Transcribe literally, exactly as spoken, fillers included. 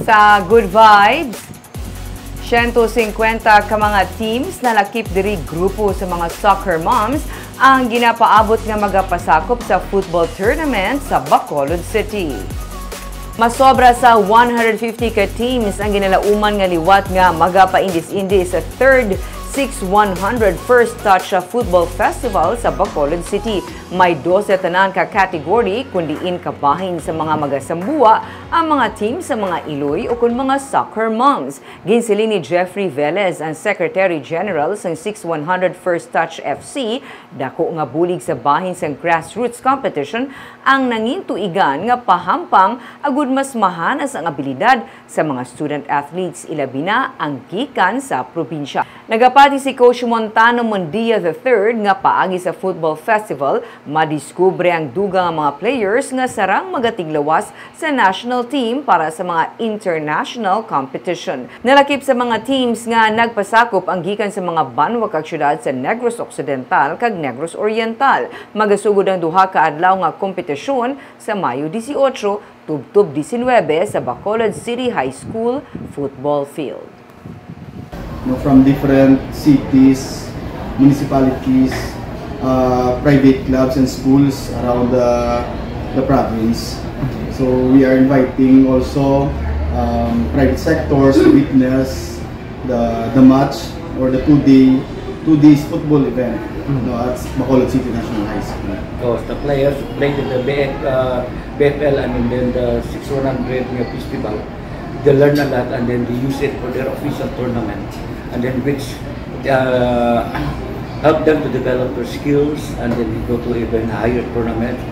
Sa Good Vibes, siyento singkwenta ka mga teams nalakip diri grupo sa mga soccer moms ang ginapaabot nga magapasakop sa football tournament sa Bacolod City. Masobra sa one hundred fifty ka teams ang ginalauman nga liwat nga magapaindis-indis sa third six one hundred First Touch Football Festival sa Bacolod City. May dose tanan ka category, kun diin kabahin sa mga magasambuwa ang mga team sa mga iloy o kon mga soccer moms. Ginsiling ni Jeffrey Velez, ang Secretary General sang six one hundred First Touch F C, dako nga bulig sa bahin sang grassroots competition ang nangintuigan nga pahampang agud mas mahanas ang abilidad sa mga student athletes, ilabi na ang gikan sa probinsya. Nagapati si Coach Montano Mundia the third nga paagi sa football festival, madiskubre ang dugang nga mga players nga sarang magatiglawas sa national team para sa mga international competition. Nalakip sa mga teams nga nagpasakop ang gikan sa mga banwa kag syudad sa Negros Occidental kag Negros Oriental. Magasugod ang duha ka adlaw nga kompetisyon sa Mayo dieciocho tubtob diecinuebe sa Bacolod City High School football field. You know, from different cities, municipalities, uh, private clubs and schools around the, the province. So we are inviting also um, private sectors to witness the, the match or the two-day two days football event no, at Bacolod City National High School. Because the players played in the B F, uh, B F L, I mean, then the six one hundred nga festival, they learn a lot and then they use it for their official tournament, and then which uh, help them to develop their skills and then go to even higher tournaments.